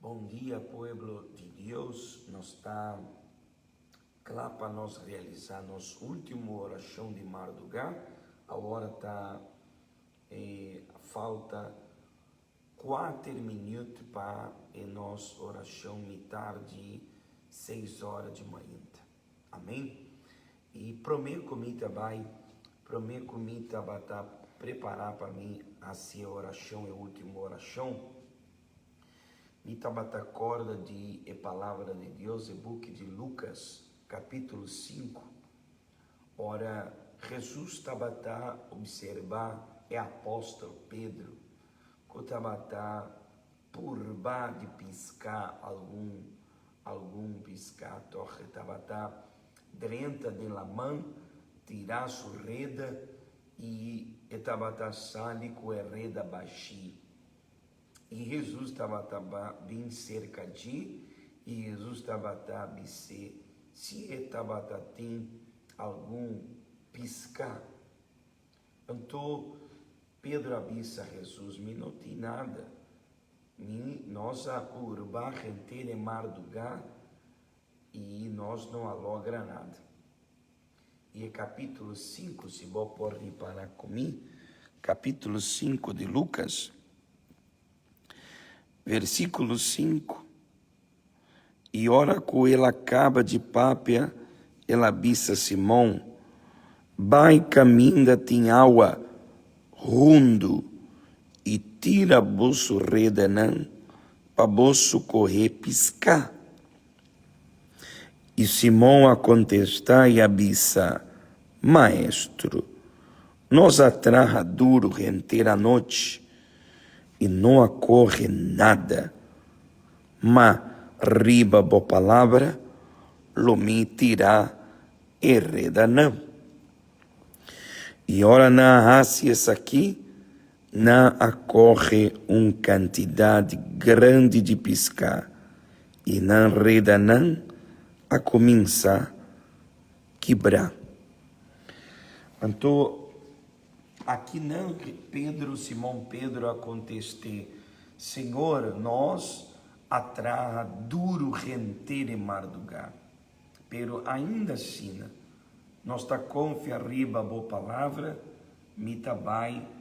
Bon dia pueblo di Dios, nos ta kla pa nos realisa nos ultimo oracion di marduga, awor ta falta kuater minuut pa e nos oracion mitar di seis ora di mainta. Amen. Y prome cu mi ta bay, prome cu mi tabata prepara pa mi haci e oracion, e ultimo oracion, Mi tabata corda di e Palabra di Dios, e buki di Lucas, capítulo 5, ora Jesus tabata obserba e apostel Pedro, cu tabata purba di pisca algun algun pisca, toch e tabata drenta den laman, tira su reda y e tabata sali cu e reda bashi. I Hesus tabata bin serka dje, i Hesus tabata bis'é si e tabata tin algun piská. Anto Pedro a bisa Hesus, Mi no tin nada. Mi, nos a purba henter e mardugá i nos no a logra nada. I e kapítulo 5, si bo por ripará ku mi, kapítulo 5 di Lukas, versíkulo 5, I ora ku el a kaba di papia, el a bisa Simon, Bai kaminda tin awa hundu i tira boso redanan pa boso kohe piská. I Simon a kontestá i a bisa, Maestro, nos a traha duru henter anochi i no a kohe nada, ma riba bo palabra lo mi tira e redanan. I ora nan a hasi esaki, Nan a kohe un kantidat grandi di piská, i nan redanan a kuminsá kibrá. Anto akinan Pedro, Simon Pedro a kontest'é, Señor, nos a traha duru henter e mardugá, pero ainda asina nos ta konfia riba bo palabra. Mi ta bai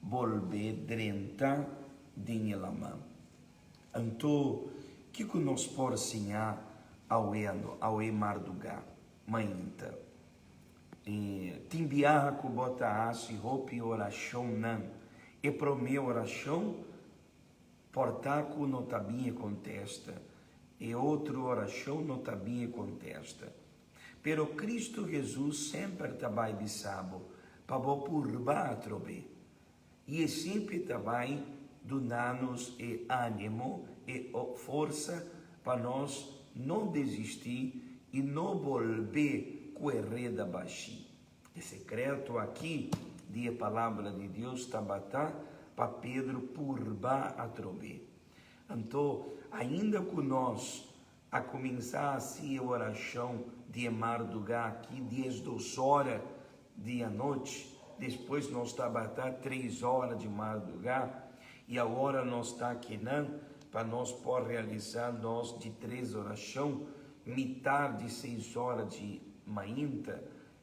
bolbe drenta den e laman. Anto, kiko nos por siña awe ando, awe mardugá, mainta? E tin biaha ku bo ta hasi hopi orashonnan. E promé orashon por ta ku no ta bin e kontesta. E otro orashon no ta bin e kontesta. Pero Cristo Jesus semper ta bai bisa bo pa bo purba atrobe. I e semper ta bai duna nos e animo, e forsa pa nos no desisti i no bolbe ku e reda bashi. E sekreto aki di e Palabra di Dios tabata pa Pedro purba atrobe. Anto, ainda ku nos A kuminsá hasi e orashon di e mardugá aki 12 ora di anochi, despues nos tabata 3 ora di mardugá i awor nos ta akinan pa nos por realisá nos di tres orashon mitar di 6 ora di mainta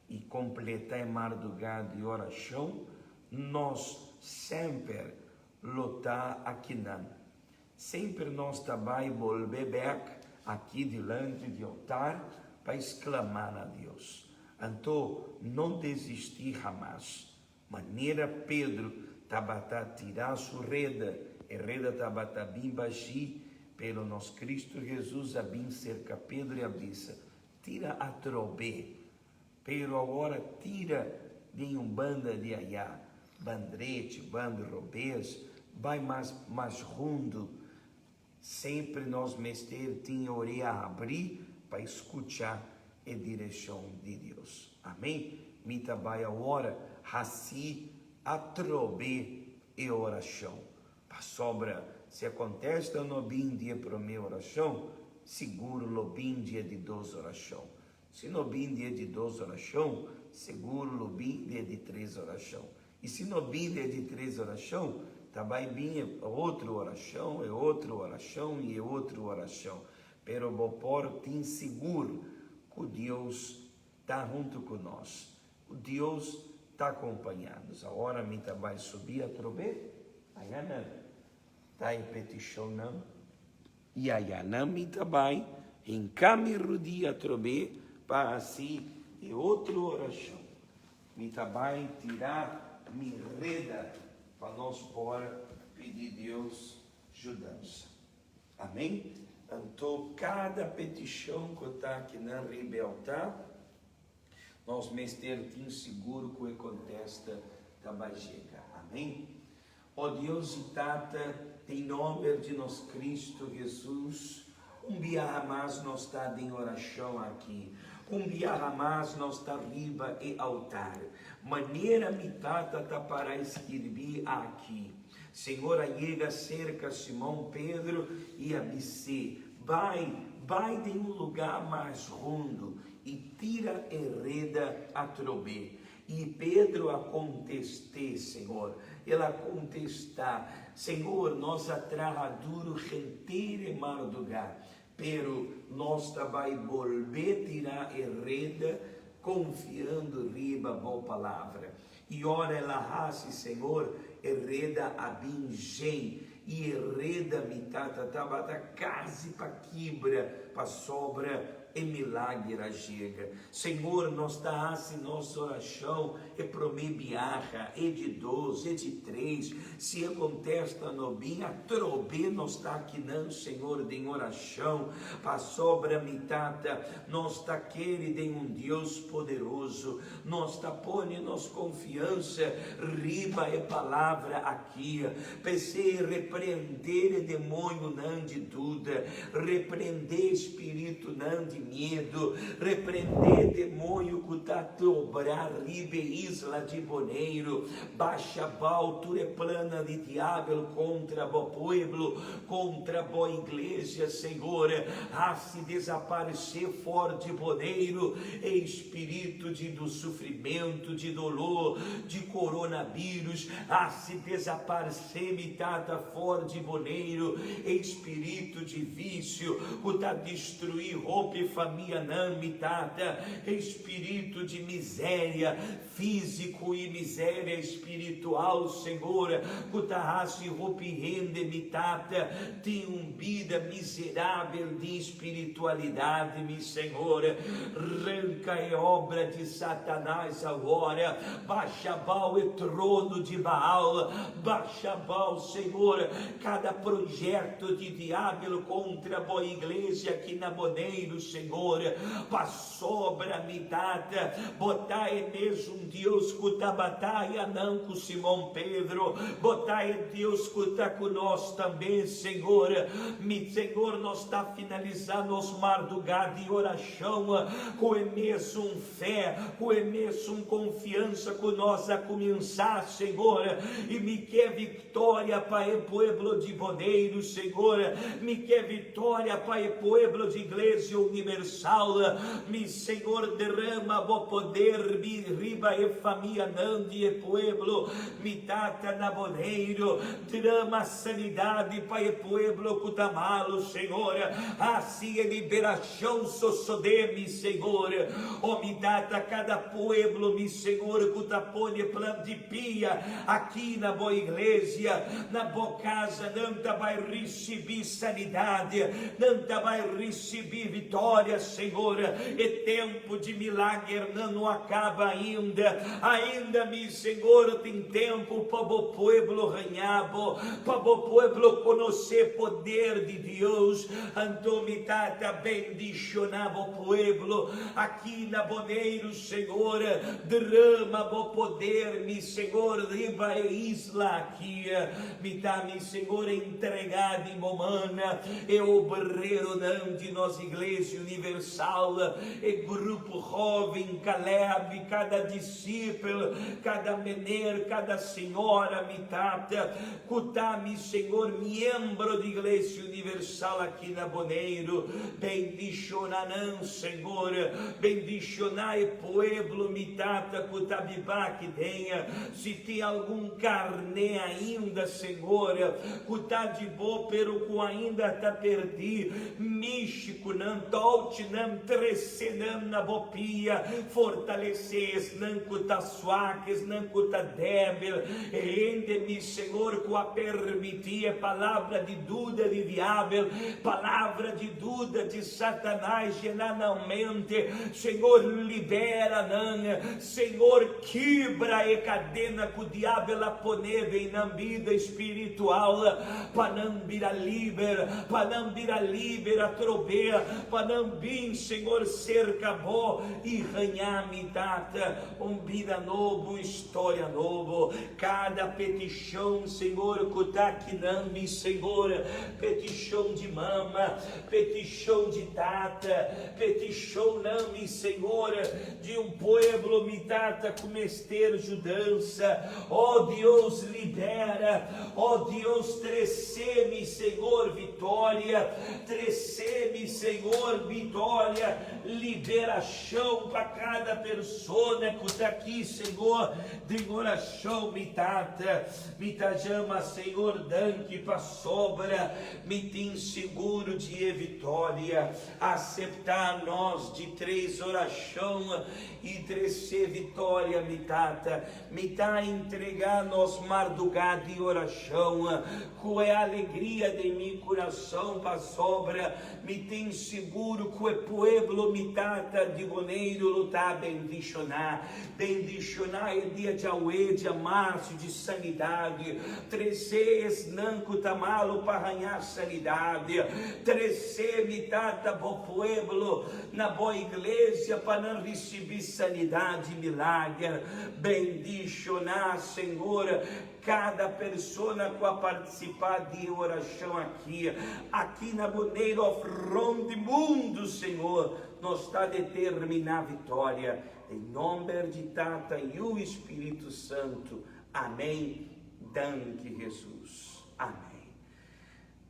i kompletá e mardugá di orashon, nos semper lo ta akinan. Semper nos ta bai bolbe bek aki dilanti di altar pa exclama na Dios. Anto no desisti hamas. Manera Pedro tabata tira su reda, e reda tabata bin bashi, pero nos Cristo Jesus a bin cerca Pedro y a bisa, Tira atrobe. Pero awor tira den un banda di ayá, ban drechi, ban robes, bai mas mas hundu. Semper nos mester tin e orea habrí pa skucha e direkshon di Dios. Amén. Mi ta bai awor hasi atrobe e orashon. Pasobra si e kontesta no bin di e promé orashon, sigur lo bin di e di dos orashon. Si no bin di e di dos orashon, sigur lo bin di e di tres orashon. I si no bin di e di tres orashon, Ta bai bin e otro orashon, e otro orashon i e otro orashon. Pero bo por tin sigur ku Dios ta huntu ku nos, ku Dios ta kompañá nos. Awor mi ta bai subi atrobe aya nan ta e petishonnan i aya nan mi ta bai hinká mi rudia atrobe pa hasi e otro orashon. Mi ta bai tira mi reda pa nos por pidi Dios judansa. Amen. Anto kada petishon ku ta akinan riba e altar, nos mester tin sigur ku e kontesta ta bai yega. Amen. O Dios i Tata, den nomber di nos Cristo Jesus, un biaha mas nos ta den oracion aki. Un biaha mas nos ta riba e altar. Manera mi tata ta para skirbi aki. Señor a yega cerca Simon Pedro i a bis'é, Bai, bai den un lugar mas hundu i tira e reda atrobe. I Pedro a kontest'é, Señor, el a kontestá, Señor, nos a traha duru henter e mardugá, pero nos ta bai bolbe tira e reda konfiando riba bo palabra. I ora el a hasi, Señor, e reda a bin jen, i e reda mi tata tabata kasi pa kibra pasobra E milager a yega. Señor, nos ta hasi nos orashon e promé biaha, e di dos, e di tres. Si e kontesta no bin, atrobe nos ta akinan, Señor, den orashon, pasobra, mi Tata, nos ta kere den un Dios poderoso. Nos ta pone nos konfiansa riba e Palabra aki. P'esei reprendé e demoñonan di duda, reprendé e spiritunan di miedu, reprendé e demoño ku ta tobrá riba e isla di Boneiru. Basha abou tur e plannan di diabel kontra bo pueblo, kontra bo iglesia, Señor. Hasi desaparesé for di Boneiru e spiritu di do sufrimentu, di doló, di koronabírus. Hasi desaparesé mi Tata for di Boneiru e spiritu di visio ku ta destruí hopi famianan mi Tata, e spiritu di miseria físiko i miseria espiritual Señor ku ta hasi hopi hende mi Tata tin un bida miserabel di espiritualidad mi Señor. Ranka e obra di Satanás awor. Basha abao e trono di Baal, basha abao, Señor, cada proyecto di diabel contra bo iglesia aki na Boneiru, Señor, pasobra mi Tata, bo ta e mesun Dios cu ta bataya nan cu Simon Pedro, bo ta e Dios cu ta cu nos tambe, Señor. Mi Señor, nos ta finalisa nos marduga di oracion cu e mesun Fé, ku e mesun konfiansa ku nos a kuminsá, Señor, i mi ke viktoria pa e pueblo di Boneiru, Señor, mi ke viktoria pa e pueblo di Iglesia Universal, mi Señor, derama Bo poder riba e famianan di e pueblo, mi Tata na Boneiru, derama sanidad pa e pueblo ku ta malu, Señor, hasi e liberashon. Shon sosodé, mi Señor. O mi Tata, kada pueblo, mi Señor, ku ta pone plan di pia aki na bo iglesia, na bo casa, nan ta bai risibí sanidad, nan ta bai risibí vitoria, Señor. E tempu di milagernan no a kaba ainda. Ainda, mi Señor, tin tempu pa bo pueblo haña bo, pa bo pueblo konosé poder di Dios. Anto mi Tata bendiciona bo pueblo aki na Boneiru, Señor, derama bo poder, mi Señor, riba e isla aki. Mi ta, mi Señor, entrega di bo man e obreronan di nos Iglesia. Universal, e grupo joven Caleb, kada disipel, kada mener, kada señora, mi Tata, ku ta, mi Señor, miembro di Iglesia Universal aki na Boneiru. Bendishoná nan, Señor. Bendishoná e pueblo, mi Tata, ku ta biba aki den. Si tin algun karné ainda, Señor, ku ta di Bo, pero ku ainda ta perdí, mishi ku nan, touchi nan, trese nan na Bo pia, fortalesé esnan ku ta swak, esnan ku ta débil. Hende, mi Señor, ku a permití e palabra di duda di diabel, palabra di duda di Satanás yena nan mente, Señor, libera nan. Señor, kibra e kadena ku diabel a pone den nan bida spiritual, pa nan bira liber, pa nan bira liber atrobe, pa nan bin, Señor, serka Bo i haña, mi Tata, un bida nobo, un storia nobo. Kada petishon, Señor, ku ta akinan, mi Señor, petishon di mama, petishon di tata, petishonnan, mi Señor, Di un pueblo mi tata ku mester judansa, ó Dios libera, ó Dios trese mi Señor vitoria, trese mi Señor vitoria, liberashon pa kada persona ku ta aki Señor den orashon mi tata, mi ta jama Señor danki pasobra mi tin seguro di e vitoria. Aseptá nos di tres orashon i tresé vitória, mi Tata. Mi ta entregá nos mardugá di orashon ku e alegria den mi kurason pasobra mi tin sigur ku e pueblo, mi Tata, di Boneiru lo ta bendishoná. Bendishoná e dia djawe, djamarsu di sanidadi. Tresé esnan ku ta malu pa haña sanidadi. Tresé mi Tata bo pueblo na bo iglesia pa nan risibí sanidadi i milager. Bendishoná, Señor, kada persona ku a partisipá di e orashon aki, aki na Boneiru òf rònt di mundu, Señor. Nos ta determiná vitoria. Den nomber di Tata, Yu i Spiritu Santu. Amén. Danki Hesus. Amén.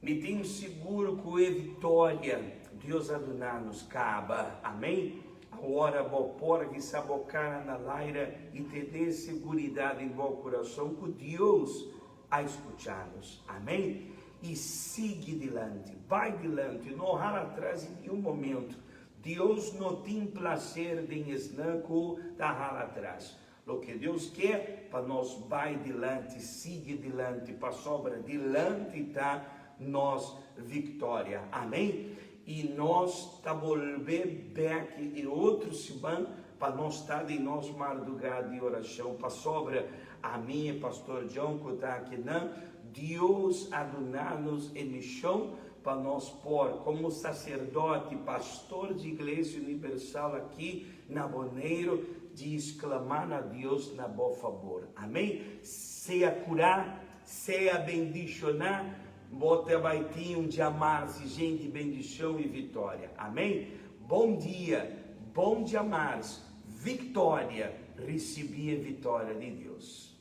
Mi tin sigur ku e vitoria Dios a duna nos kaba. Amén. Awor bo por hisa bo kara na laira i tene seguridat den bo kurason ku Dios a skucha nos. Amén. I sigui dilanti, bai dilanti, no hala atras en niun momento. Dios no tin plaser den esnan ku ta hala atras. Loke Dios ke pa nos bai dilanti, sigui dilanti, pasobra dilanti ta nos viktoria. Amen. I nos ta bolbe bek e otro siman pa nos ta den nos mardugá di orashon, pasobra ami e Pastor John ku ta akinan, Dios a duna nos e mishon pa nos por, komo saserdote, pastor di Iglesia Universal aki na Boneiru, di sklamá na Dios na bo fabor. Amén. Sea kurá, sea bendishoná, bo ta bai tin un dia mas yen di bendishon i viktoria. Amén. Bon dia, bon dia mas, viktoria, risibí e viktoria di Dios.